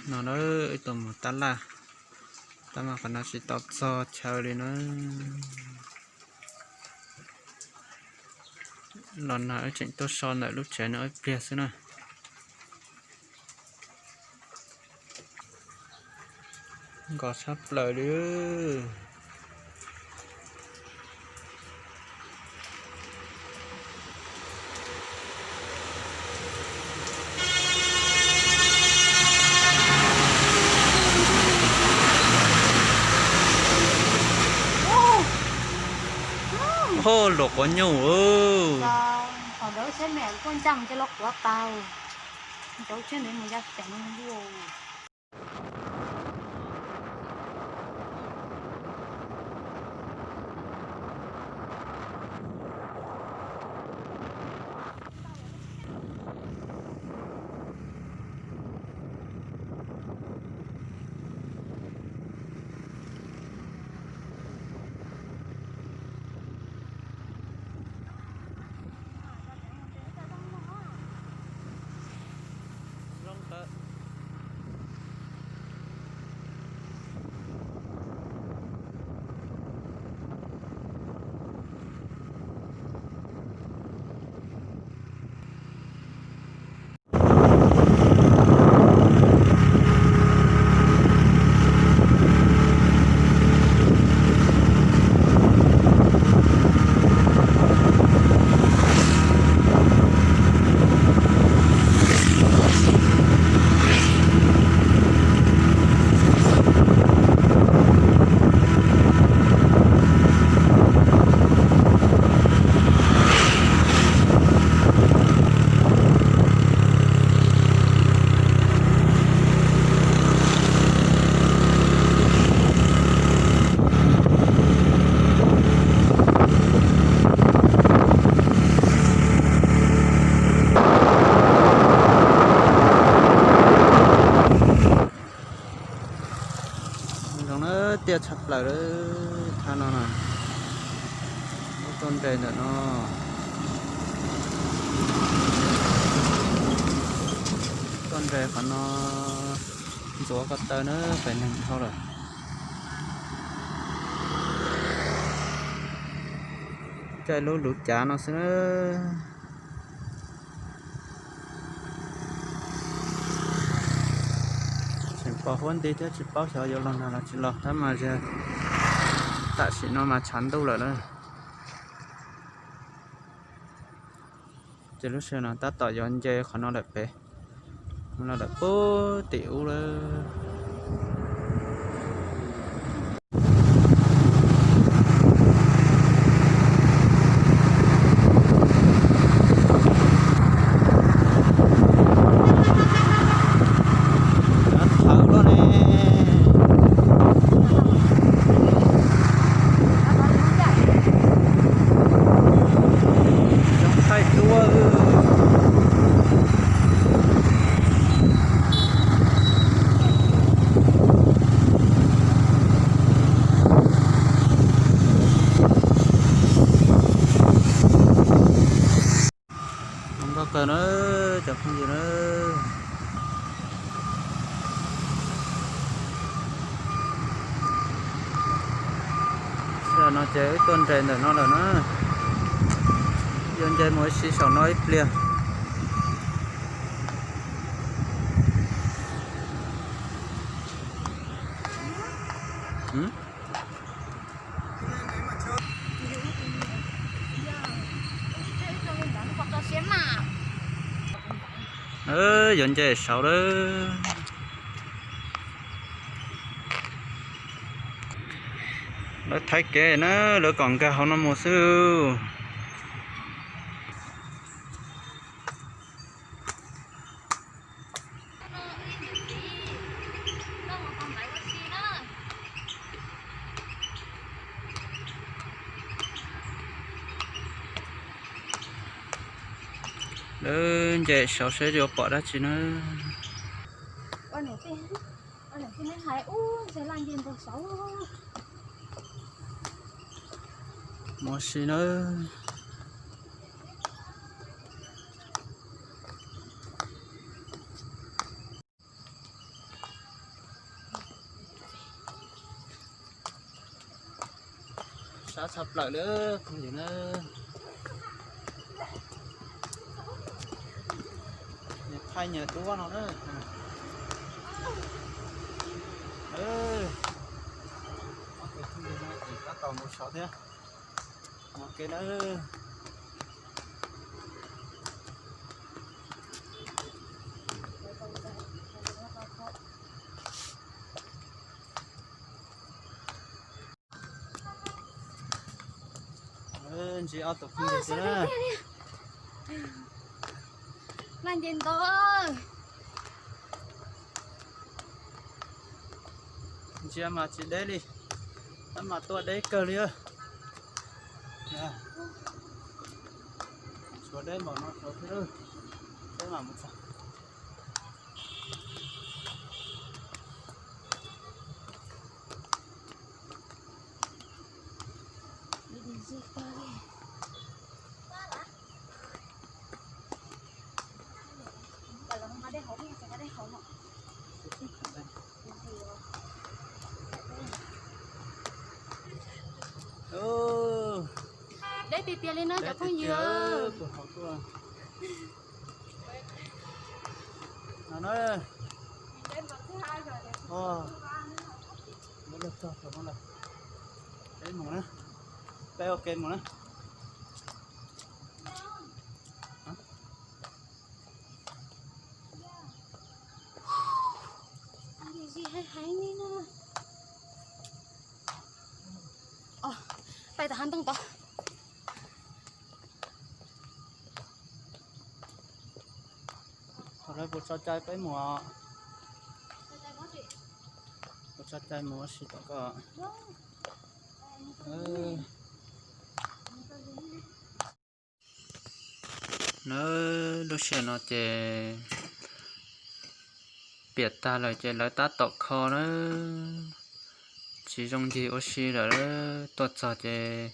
No na, wb tuaj mus tab laj, tab mas qhov no tsis tau txog chaw li na. Los no wb tseem tuaj so ntawm lub tsev no ib pliag xwb na. Nkos tshaj plaws li. Ho, luam quav nyuj. Qhov ntawd seb me kuj ncaj mus cia los quav tau. Cov tshiab ntawd mus ya ceev li. Zoo na, tiaj tshaj plaws lawm thaj no na. Tuaj nres ntawm no, tuaj nres qhov no, ntxuav ko taw na, pem neeg dhau lawm. Caij lub luv cav no xwb na. Tseem pos huab nti thiab tsis paub xyov yuav los nag los tsis los tab mas tam sim no mas tshav ntuj lawm na. Ces lub sij hawm no tab tom yuav nce qhov no lawm pem, no lawm puag tim ub lawm. Thawv luaj ne. Zoo thaij duab. Zoo nkauj kawg na, cov phooj ywg na. Sij hawm no ces wb tuaj nres ntawm no lawm na, yuav nce mus ua si saum no ib pliag. Yuav nce saud lawm. Lawv thaiv kev na, lawv kom nkag hauv no mus xwb. Lawv nce saud seb yuav pom dab tsi na. Mus ua si na. Sab tshaj plaws li phooj ywg na. Nyias thaij nyias duab no na. Tab tom mus saud thiab. Ok na. Ntsib ob tug phooj ywg xwb na. Nce ntau. Ntsia mas tsis deb li, tab mas tuaj deb kawg li. Tshuav deb npaum no tshuav thiab, peb mam mus txog. Deb tiag tiag li na cov phooj ywg. Peb mus na, peb ua ke mus na. Pais tom hav ntoo tod. Thaum lawv puas tso cai peb mus os? Puas tso cai mus ua si tom ko? Na, lub sij hawm no ces piam tag lawm ces lawv tab tom kho na, tsis zoo ncig ua si lawm. Tuaj txog ces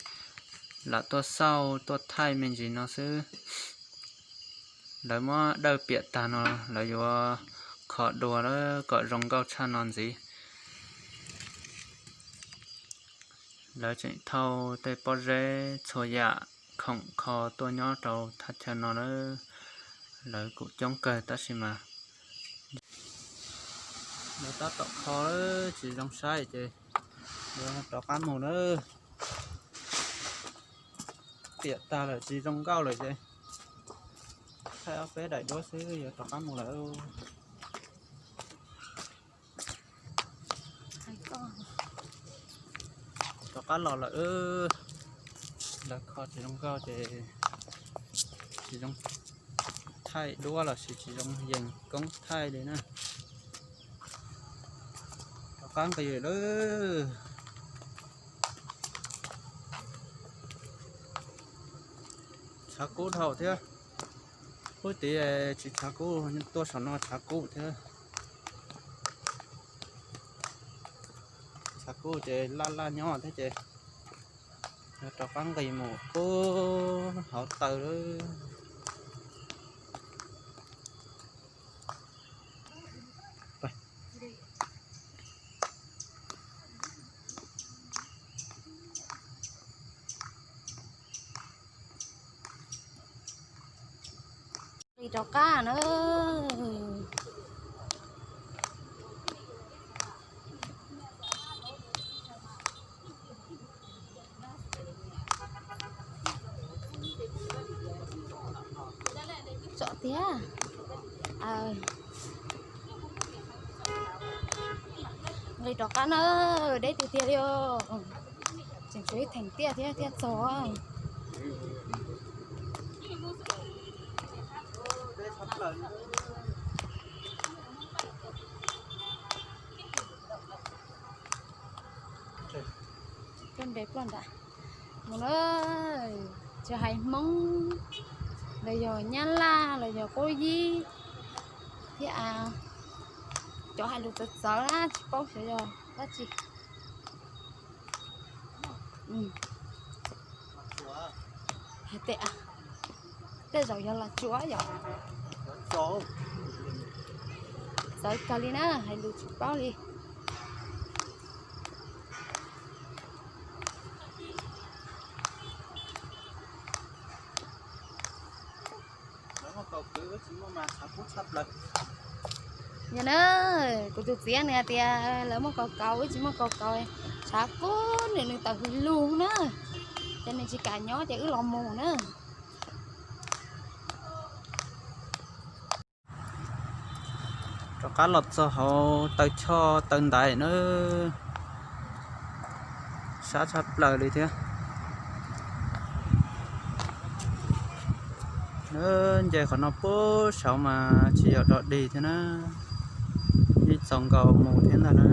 lam tuaj xauj tuaj thaij me ntsis no xwb. Lawv muab dawj piam tag no, lawv yuav kho dua lawm kom zoo nkauj tshaj no ntxiv. Lawv tseem thauj tej pob zeb txhua yam khoom kho tuaj nyob rau thaj chaw no lawm. Lawv kuj coob kawg tab sis mas lawv tab tom kho lawm tsis zoo saib ces yuav rov qab mus na. Piam tag lawm tsis zoo nkauj lawm ces thaij ob peb daim duab xwb yuav rov qab mus lawm. Rov qab los lawm, lawv kho tsis zoo nkauj ces tsis zoo thaij duab los sis tsis zoo yees koob thaij li na. Rov qab nqis lawm. Tshav kub dhau thiab. Pub tid tsis tshav kub, tuaj saum no tshav kub thiab. Tshav kub ces laj laj nyob thiab ces rov qab nqis mus pub hauv taw lawm. Nqis rov qab na. Tsom tiag. Nqis rov qab na, deb tiag tiag li os. Tseem tshuav ib theem tiaj thiab thiaj txog. Ploj npe ploj nram mus na, tsis hais Hmoob los yog Nyab Laj los yog Qub Yib thiab, cov hais lus txawv txawv na tsis paub xyov yog dab tsi. Hais tias tej zaum yog Los Tsuas yom. Txawv kawg li na, hais lus tsis paub li. Yog na, kuv tus txiv nws hais tias lawv muaj kaus kaus, wb tsis muaj kaus kaus, tshav kub nws nws tawm hws lug na, ces nws tsis kam nyob ces wb los mus na. Rov qab los txog hauv taw choj taw ntaiv na, sab tshaj plaws li thiab. Nce qhov no puag saud mas tsis yog dog dig thiab na, ib txaus nkaus mus thiab ntag na.